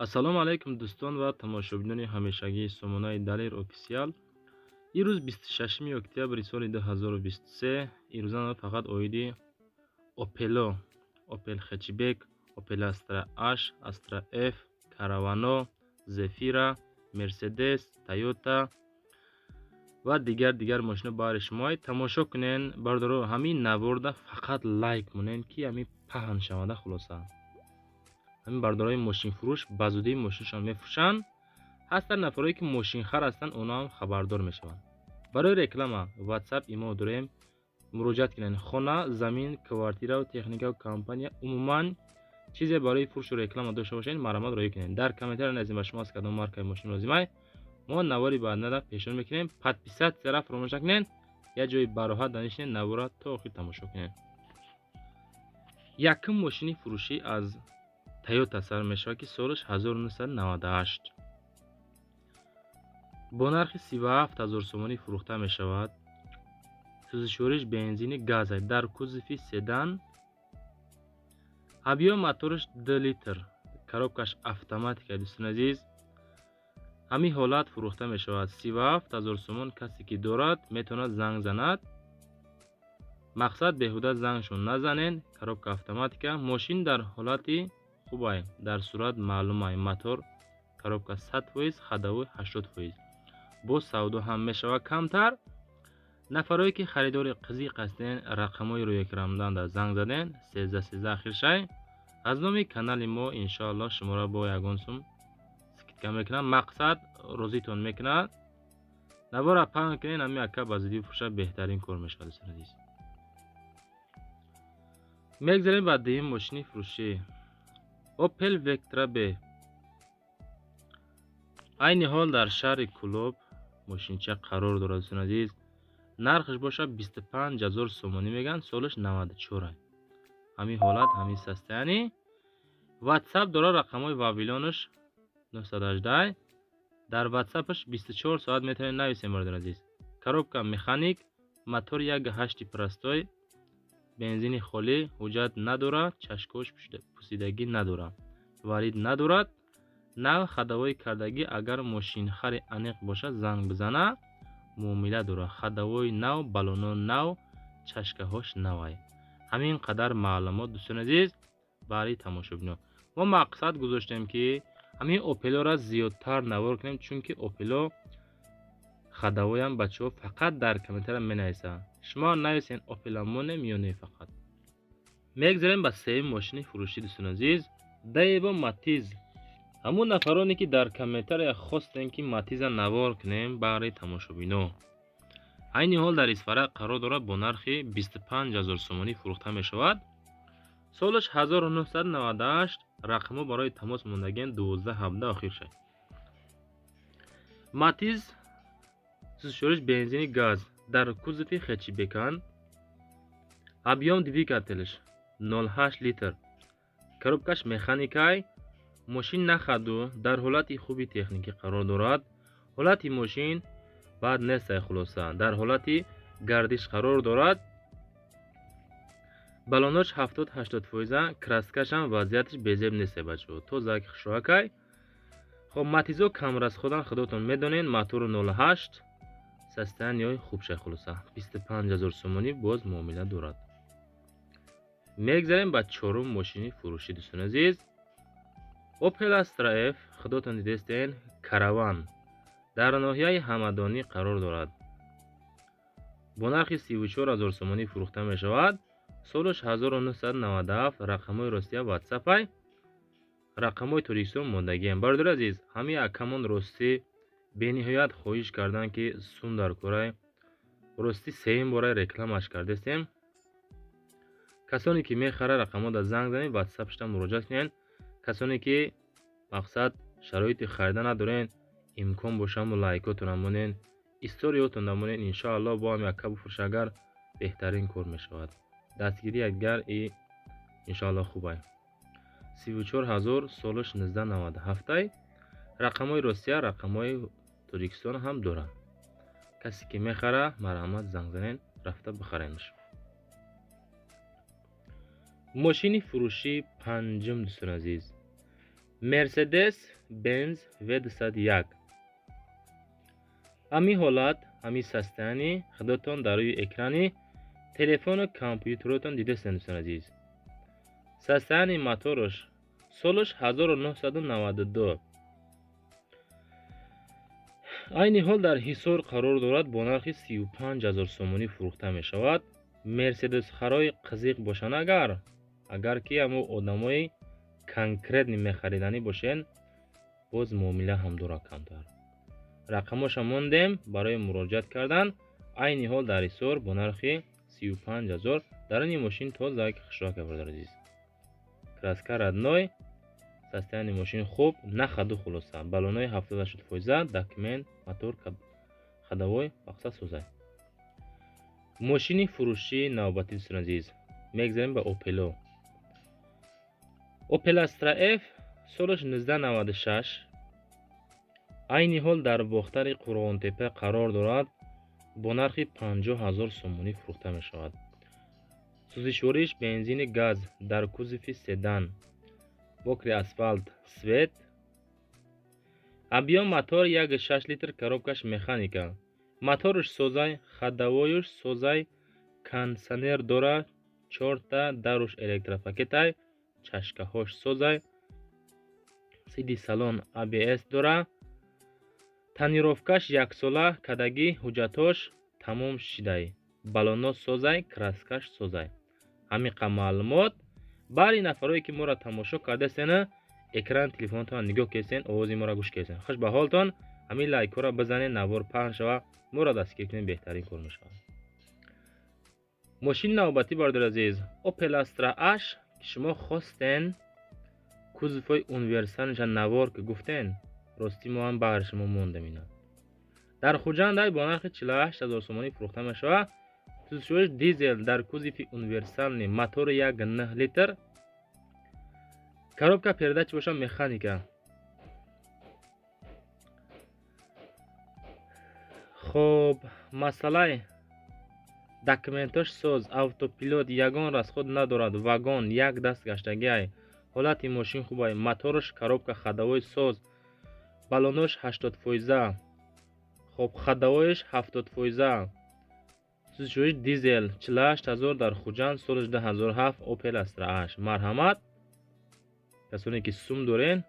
Ассалому алайкум, дӯстон ва тамошобинони ҳамешагии сомонаи Далер Офисиал. Ирӯз 26 октябри соли 2023. Ирӯза фақат оиди Опело, Опел Хэтчбек, Опел Астра H, Астра F, Каравано, Зефира, Мерседес, Тойота ва дигар мошино баҳри шумо. Тамошо кунен, бародаро. Ҳамин наворда фақат лайк монен, ки ҳамин паҳн шавада. Хулоса, ҳамин бародарои мошинфурӯш ба зудӣ мошинашон мефурӯшанд. Ҳастанд нафарое, ки мошинхар ҳастанд, онҳо ҳам хабардор мешаванд. Барои реклама WhatsApp, имо дорем, муроҷиат кунед. Хона, замин, квартираву техникаву компания, умуман чизе барои фурӯшу реклама дошта бошед, марҳамат, роҳӣ кунед. Дар комментария назем, ба шумо аз кадом маркаи мошин лозимай. Мо навори баъднада пешниҳод мекунем. Подписаться фаромӯш накунед, як ҷои бароҳат данишинед, навора то охир тамошо кунед. Якум мошини фурӯшӣ аз Тойота сар мешавад, ки солаш 1998, бо нархи 37 ҳазор сомонӣ фурӯхта мешавад. Сӯзишвориш бензини газ, дар кузови седан, объём мотораш 2 литр, коробкаш автоматика. Дӯстони азиз, ҳамин ҳолат фурӯхта мешавад, 37 ҳазор сомон. Касе ки дорад, метавонад занг занад. Мақсад, беҳуда зангшон назанед. Коробка автоматика, мошин дар ҳолати хубай, дар сурат маълумай. Мотор, коробка 100%, ходовой 80%. Боз савдо ҳам мешавад камтар. Нафарое ки харидори қизиқ ҳастен, рақамҳои рӯи экранда занг заден, 13 13 ахиршай. Аз номи канали мо, иншоаллоҳ, шуморо бо ягон сум скидка мекунам. Мақсад, розитон мекунад. Навора паҳн кунед, ҳамин ака ба зудӣ фурӯша, беҳтарин кор мешавад, дӯстони азиз. Мегзарем ба дуюм мошини фурӯшӣ, Opel Vectra B. Айни ҳол дар шаҳри Кӯлоб мошинча қарор дорад, дӯстони азиз. Нархаш бошад 25 000 сомонӣ мегӯянд, солаш 94. Ҳамин ҳолат, ҳамин состояние. Ватсап дорад, рақамҳои Вавилонаш 918. Дар ватсапаш 24 соат метавонед нависем, бародари азиз. Коробка механик, мотор 1,8 простой, бензини холӣ, ҳуҷҷат надорад, чашкош пусидагӣ надорад, варид надорад, нав ходовой кардагӣ. Агар мошинхари аниқ бошад, занг бизана, муомила дорад. Ходовой нав, баллоно нав, чашкаҳош навай. Ҳамин қадар маълумот, дӯстони азиз, баҳри тамошобино. Мо мақсад гузоштем, ки ҳамин Опелоро зиёдтар навор кунем, чунки Опело ходовоям бачаҳо фақат дар комментария менависанд. Шумо нависен, Опела монем ё не. Фақат мегзарем ба сеюм мошини фурӯшӣ, дӯстони азиз, Дэево Матиз. Ҳамун нафароне ки дар комментария хостем, ки Матиза навор кунем баҳри тамошобино, айни ҳол дар Исфара қарор дорад, бо нархи 25 000 сомонӣ фурӯхта мешавад. Солаш 1998, рақамҳо барои тамос мондагиан 12 17 охир шад. Матиз, сӯзишвориш бензини газ, дар кузови хэтчбекан, объём двигателш 0,8 литр, коробкаш механикай. Мошин на ходу, дар ҳолати хуби техникӣ қарор дорад. Ҳолати мошин бад нестай, хулоса, дар ҳолати гардиш қарор дорад. Баллонош 70-80 фоиза, краскашам вазъияташ безеб нестай, бачаҳо, тозаки хушроакай. Хоб, Матизо камрасходан, худотон медонед. Мотору 0,8, состоянияҳои хуб шай. Хулоса, 25 000 сомонӣ, боз муомила дорад. Мегзарем ба чорум мошини фурӯшӣ, дӯстони азиз, Opel Astra F. Худотон дидестен, Караван дар ноҳияи Ҳамадонӣ қарор дорад, бо нархи 34 000 сомонӣ фурӯхта мешавад. Солаш 1997, рақамҳои Ростия ватсапай, рақамҳои Тоҷикистон мондагиам. Бародари азиз, ҳамин акамон ростӣ бениҳоят хоҳиш карданд, ки сум дар корай. Ростӣ, сеюм бора рекламаш кардестем. Касоне ки мехарад, рақамҳода занг занед, ватсапшта муроҷиат кунед. Касоне ки, мақсад, шароити харида надорен, имкон бошаму лайкотона монен, историётон намонен. Иншоаллоҳ, бо ҳам якка буфурӯш, агар беҳтарин кор мешавад. Дастгирӣ якдигар и иншоаллоҳ хубай. 34 000, солаш 1997-ай, рақамҳои Россия, рақамҳои Тоҷикистон ҳам доранд. Касе ки мехара, марҳамат, занг занед, рафта бихаренаш. Мошини фурӯшии панҷум, дӯстони азиз, Мерседес. Benz V201. Ҳамин ҳолат, ҳамин состояние худатон дар рӯи экрани телефону компютеротон дидастед, дӯстони азиз. Состояние мотораш солаш 1992. Айни ҳол дар Ҳисор қарор дорад, бо нархи 35 000 сомонӣ фурӯхта мешавад. Мерседес харои қизиқ бошанд, агар ки ҳамо одамои конкретный мехариданӣ бошен, боз муомила ҳам дорад камтар. Рақамоша мондем барои муроҷиат кардан. Айни ҳол дар Ҳисор бо нархи 35 000. Даруни мошин тоза, хушрока, бародари азиз. Краска родной, состояние мошин хуб, на ходу, хулоса. Баллонои 70-80 фоиза, документ, мотор, ходовой мақсад созай. Мошини фурӯшии навбатӣ, дӯстони азиз, мегзарем ба Опело. Опел Астра F, солаш 1996, айни ҳол дар Бохтари Қурғонтепа қарор дорад, бо нархи 50 000 сомонӣ фурӯхта мешавад. Сӯзишвориш бензини газ, дар кузови седан, мокрый асфальт, свет, объём мотор 1,6 литр, коробкаш механика, моторш созай, ходовоюш созай, кондитсионер дора чорта, даруш электропакетай, чашкаҳош созай, сиди салон АБС дора, тонировкаш яксола кадагӣ, ҳуҷҷатҳош тамом шидай, баллоно созай, краскаш созай. Ҳамин маълумот. Баъди нафарое ки моро тамошо кардастена, экрани телефонатонро нигоҳ кесен, овози моро гӯш кесен. Хуш ба ҳолтон, ҳамин лайкҳоро бизанед, навор паҳн шава, моро дастгир кунед, беҳтарин кор мешавад. Мошини навбатӣ, бародари азиз, Opel Astra H, ки шумо хостен кузовҳои универсалиша навор ки гуфтен, ростӣ мо ҳам баҳри шумо мондем. Ина дар Хуҷанд ай бо нархи 48 000 сомонӣ фурӯхта мешавад. Сӯзишвориш дизел, дар кузови универсальный, мотори 1,9 литр, коробка передачи боша механика. Хоб, масъалаи документош соз, автопилот, ягон расход надорад, вагон як даст гаштагиай, ҳолати мошин хубай, моторш, коробка, ходовой соз, баллонош 80 фоиза, хоб, ходовоиш 70 фоиза, сӯзишвориш дизел, 48 000, дар Хуҷанд, солаш 2007, Opel Astra H. Марҳамат, касоне ки сум дорен,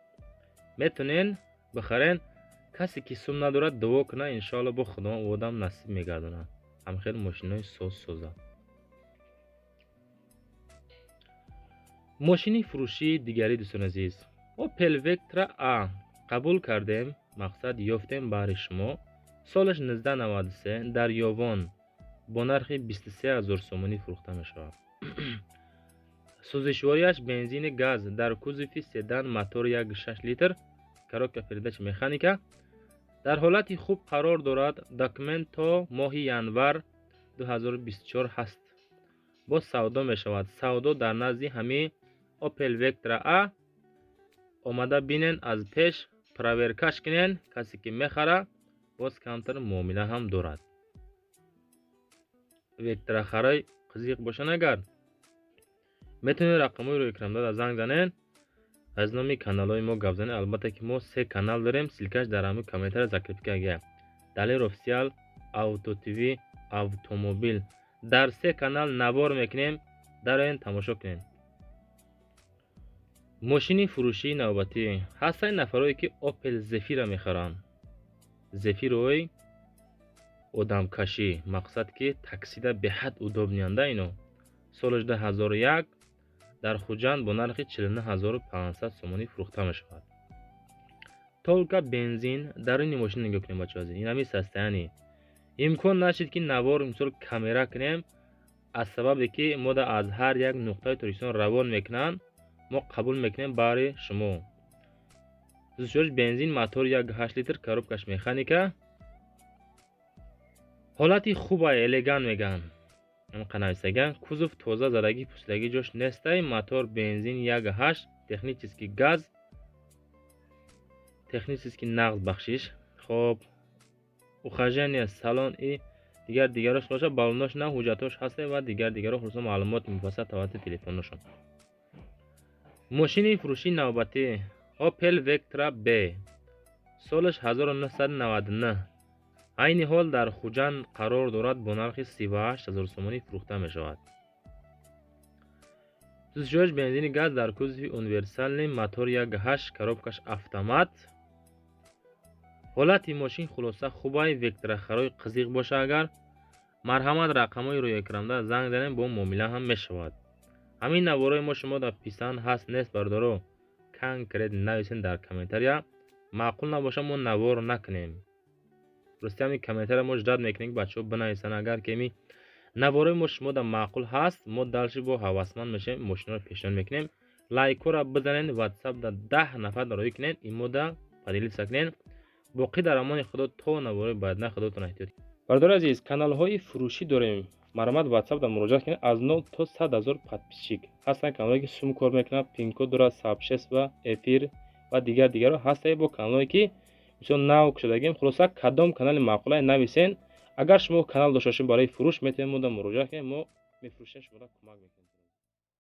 метонен бихарен. Касе ки сум надорад, дуо кунад, иншоалло бо Худованд одам насиб мегардонад ҳамхел мошинои соз созад. Мошини фурӯшии дигарӣ, дӯстони азиз, Opel Vectra A қабул кардем, мақсад ёфтем баҳри шумо. Солаш 1993, дар Ёвон бо нархи 23 000 сомонӣ фурӯхта мешавад. Сӯзишвориаш бензини газ, дар кузови седан, мотор 1,6 литр, коробка передачи механика, дар ҳолати хуб қарор дорад, документ то моҳи январ 2024 ҳаст. Боз савдо мешавад. Савдо дар назди ҳамин Opel Vectra A омада бинен, аз пеш проверкаш кунен. Касе ки мехара, боз камтар муомила ҳам дорад. Вектра харай қизиқ бошанд агар, метавонед рақамҳои рӯи экранда занг занен, аз номи каналҳои мо гап занед. Албатта ки мо се канал дорем, ссылкаш дар ҳамин комментария закрепить кардагия: Далер Офисиал, Авто ТВ, Автомобил. Дар се канал навор мекунем, дароен, тамошо кунед. Мошини фурӯшии навбатӣ. Ҳастанд нафарое ки Опел Зефира мехаранд, Зефирои одамкашӣ, мақсад ки таксида беҳад удобныйанда ино. Соли 2001, дар Хуҷанд бо нархи 49 500 сомонӣ фурӯхта мешавад. Только бензин. Даруни мошин нигоҳ кунем, бачаҳо азиз, ин ҳамин состояние. Имкон нашид ки навор, мисол, камера кунем, аз сабабе ки мода аз ҳар як нуқтаи Тоҷикистон равон мекунанд, мо қабул мекунем баҳри шумо. Сӯзишвориш бензин, мотор 1,8 литр, коробкаш механика, ҳолати хубай, элегант мегӯянд, нависаган. Кузов тоза, задагӣ, пусидагӣ ҷош нестай. Мотор бензин 1,8, технический газ, технический нағз, бахшиш. Хоб, ухаживание салон и дигар дигарош боша, баллонош на, ҳуҷҷатҳош ҳаста ва дигар дигаро. Хулоса, маълумоти муфассал тавассути телефоношон. Мошини фурӯшии навбатӣ. Opel Vectra B, солаш 1999, айни ҳол дар Хуҷанд қарор дорад, бо нархи 38 000 сомонӣ фурӯхта мешавад. Сӯзишвориш бензини газ, дар кузови универсальный, мотор 1.8, коробкаш автомат. Ҳолати мошин хулоса хубай. Вектрахарои қизиқ боша агар, марҳамат, рақамҳои рӯи экранда занг занем, бо муомила ҳам мешавад. Ҳамин наворои мо шумо дар писанд ҳаст, нест, бародаро, конкрет нависен дар комментария. Маъқул набоша, мо навор накунем. Рости, ҳамин комментария мо ждать мекунем, ки бачаҳо бинависанд. Агар ки ами наворои мо шумо дар маъқул ҳаст, мо дальше бо ҳавасманд мешавем, мошинаро пешниҳод мекунем. Лайкҳоро бизанед, Ватсап да 10 нафар роӣ кунед, имода поделиться кунед. Боқӣ дар амони Худо то наворои баъдна. Худотон эҳтиёт. Бародари азиз, каналҳои фурӯшӣ дорем, марҳамат, Ватсап да муроҷиат кунед. Аз 0 то 100 ҳазор подписчик ҳастанд каналҳое, ки сум кор мекунанд, пинкод дорад, сообщество, эфир ва дигар дигарро. Ҳастае бо каналҳое, ки бисёр нав кушодагим. Хулоса, кадом канали маъқулае, нависен. Агар шумо канал дошта бошед барои фурӯш, метавонед мода муроҷиат кунед, мо мефурӯшем, шуморо кӯмак мекунем.